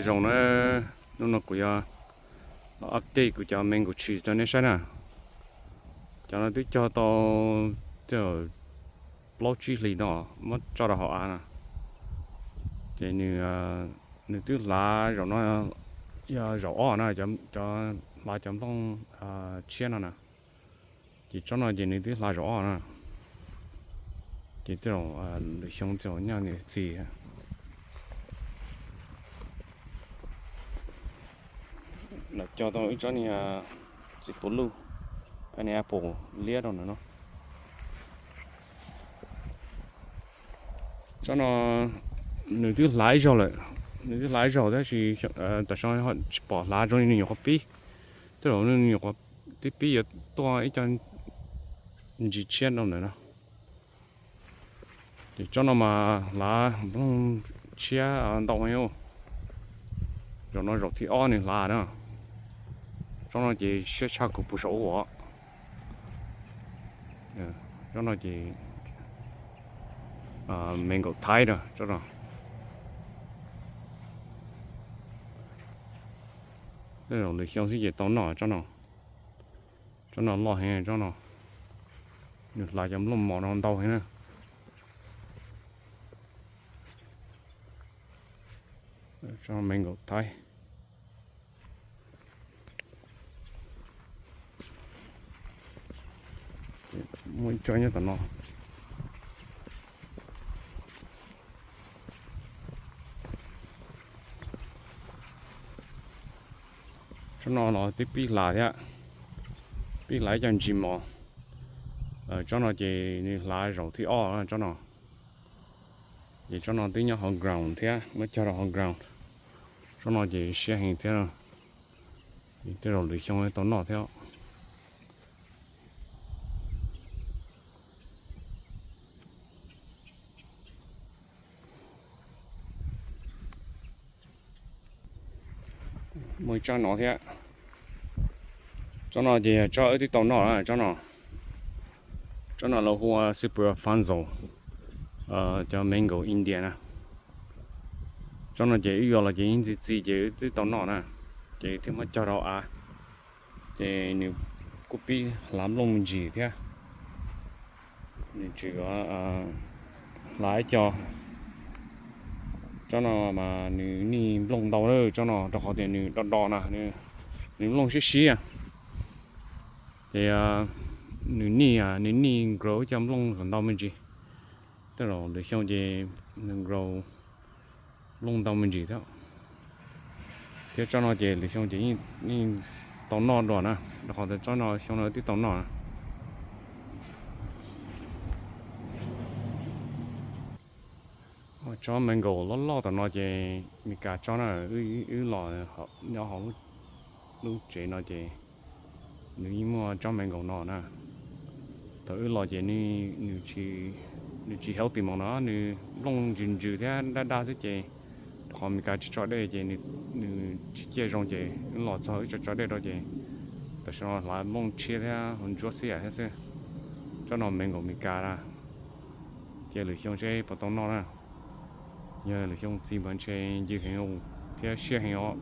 Zoo na, hnub no kuv yuav los update kuv cov mango trees rau nej saib na. Cov no twb cog tau plaub tsib hlis no muab tso rau hauv av na. Ces nws, nws twb hlav zaum no yog zaum ob na, cov hlav cov nplooj tshiab no na. Ces tsob no ces nws twb hlav zaum ob na. Ces tej zaum lwm xyoo tej zaum nyob nws txiv los cog tau ib tsob niag txiv puv luj, niag apple liab rau ntawm no. Tsob no nws twb hlav ib zaug lawm, nws twb hlav ib zaug tab sis tam sim no tsis pom hlav zoo li nws nyuam qhuav pib. Tej zaum nws nyuam qhuav twb pib yuav tuaj ib co ntsis tshiab rau ntawm no. Ces tsob no mas hlav nplooj tshiab ntau heev. Zaum no zaum thib ob nws hlav na. Tsob no ces siab tshaj kuv pus saum ub os. Tsob no ces mango Thai na tsob no. Tej zaum lwm xyoo xwb ces tau noj tsob no. Tsob no loj heev tsob no. Nws hlav cov nplooj mos no ntau heev na. Tsob mango Thai. Muaj ib tsob nyob tom no. Tsob no los twb pib hlav thiab, pib hlav ib co ntsis mos. Tsob no ces nws hlav zaum thib ob tsob no. Ces tsob no twb nyob hauv ground thiab, muab cog rau hauv ground. Tsob no ces siab heev thiab. Tej zaum lwm xyoo tau noj thiab. Muaj ib tsob no thiab. Tsob no ces yog tsob wb twb tau noj tsob no. Tsob no lawv hu ua Super Alfonso, cov mango India na. Tsob no ces wb yuav los ces yeej txi txiv ces wb twb tau noj na, ces thiaj muab cog rau av. Ces nws kuj pib hlav nplooj me ntsis thiab. Nws tseem hlav ib co. Tsob no mas nws nij nplooj ntau lawm tsob no rau qhov tias nws do do na, nws nplooj siab siab. Ces nws nij, nws nij grow ib co nplooj ntau me ntsis. Tej zaum lwm xyoo ces nws grow nplooj ntau me ntsis thiab. Thiab tsob no ces lwm xyoo ces yeej tau noj dua na, rau qhov tias tsob no xyoo no twb tau noj na. Tsob mango loj loj tom no ces Meskas tsob na, wb los nyob hauv lub tsev no ces nws yeej muaj tsob mango no na. Thaum wb los ces nws tsis healthy moog no, nws nplooj ntsws ntsws thiab daj daj xwb ces rau qhov Meskas tsis tso dej ces nws tsis ciaj zoo ces wb los txog wb tso tso dej rau ces tam sim no hlav nplooj tshiab thiab ntsuab xiab thiab xwb. Tsob no mango Meskas na, ces lwm xyoo seb puas tau noj na. Yog lwm xyoo txi mas ntshe ncw heev thiab siab heev os.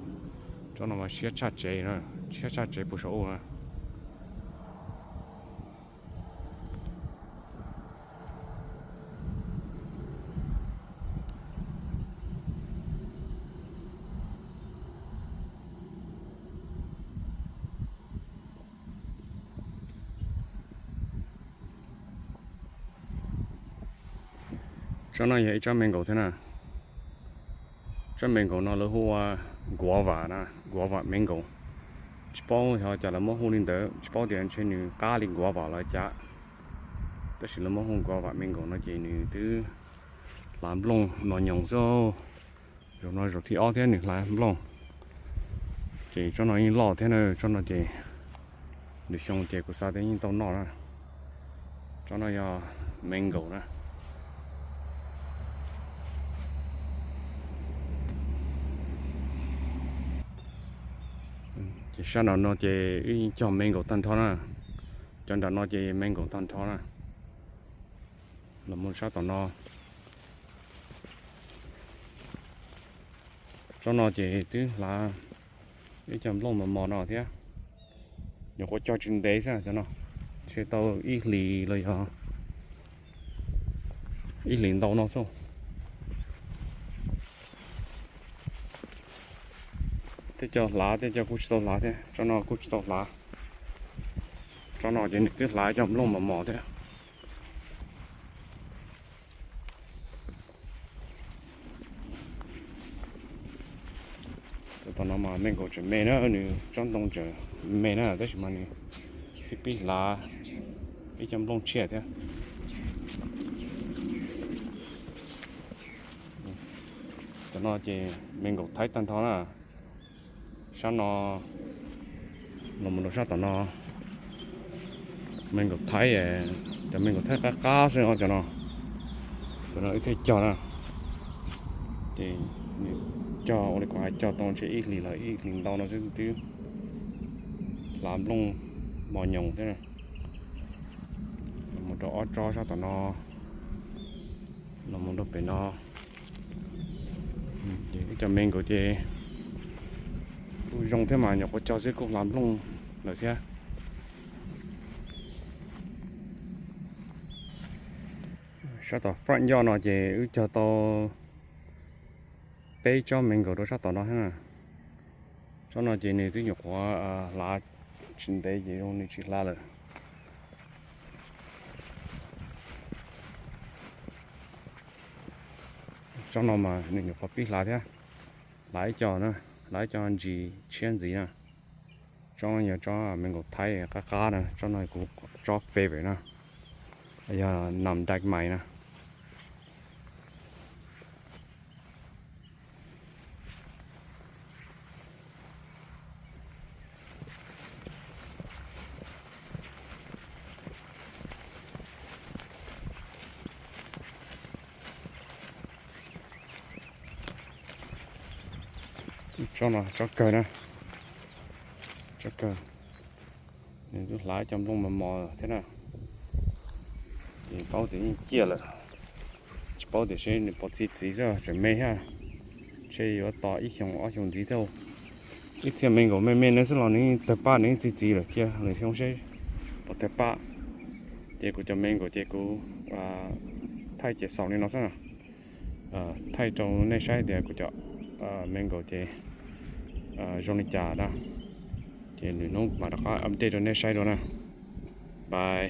Tsob no mas siab tshaj tsev, siab tshaj tsev puas saum ub na. Tsob no yog ib tsob mango thiab na. Tsob mango no lawv hu ua guava na, guava mango. Tsis paub xyov cas lawv muab hu li ntawd, tsis paub tias ntshe nws qab li guava los cas, tab sis lawv muab hu guava mango no ces nws twb hlav nplooj no nyoos xwb. Zaum no zaum thib ob thiab nws hlav nplooj. Ces tsob no yeej loj thiab na, tsob no ces lwm xyoo ces kuv xav tias yeej tau noj na. Tsob no yog mango na. Ces sab nram no ces wb yeej cog mango tag nrho na. Cov nram no ces mango tag nrho na. Los mus sab tom no. Tsob no ces twb hlav ib co nplooj mos mos no thiab. Nyuam qhuav cog tsis ntev xwb cov no, ntshe tau ib hlis los yog ib hlis ntau no xwb. Tej co hlav, tej co kuj tsis tau hlav thiab. Tsob no kuj tsis tau hlav. Tsob no ces nws twb hlav ib co nplooj mos mos thiab. Tom no mas me nkaus tseem me na, nws tsob ntoo tseem me na, tab sis mas nws twb pib hlav ib co nplooj tshiab thiab. Cov no ces me nkaus thaib tag nrho na. Sab no los mus rau sab tom no, me nkaus thaib, cov me nkaus thaib qab qab xwb os cov no. Cov no wb thiaj cog na. Ces nws cog ua li kuv hais, cog tau ntshe ib hlis los ib hlis ntau no xwb twb hlav nplooj mos nyoos thiab. Los mus rau ob tsob sab tom no, los mus rau pem no. Ces ib co me nkaus ces kuj zoo thiab mas, nyuam qhuav cog xwb kuj hlav nplooj lawm thiab. Sab tom front yard no ces wb cog tau peb tsob me nkaus rau sab tom no thiab na. Tsob no ces nws twb nyuam qhuav hlav tsis ntev ces zoo nws tsis hlav lawm. Tsob no mas nws nyuam qhuav pib hlav thiab. Hlav ib co na, hlav ib co ntsis tshiab ntxiv na. Tsob no yog tsob me nkaus thaib qab qab na, tsob no kuv tsob favorite na, yog nam dynamite na. Tsob no tsob kawg na, tsob kawg. Nws twb hlav cov nplooj mos mos thiab na. Ces paub tias yeej ciaj lawm, tsis paub tias seb nws puas txi txiv xwb, tseem me thiab. Ntshe yuav tos ib xyoos ob xyoos ntxiv thiab. Ib txhia me nkaus me me no xwb los nws tawg paj, nws yeej txi txiv lawm thiab, lwm xyoo seb puas tawg paj. Ces kuv cov me nkaus ces kuv thaij ces xaus li no xwb na. Thaij rau nej saib tias kuv cov me nkaus ces zoo li cas na. Ces lwm hnub mam rov qab update rau nej saib dua na. Bye.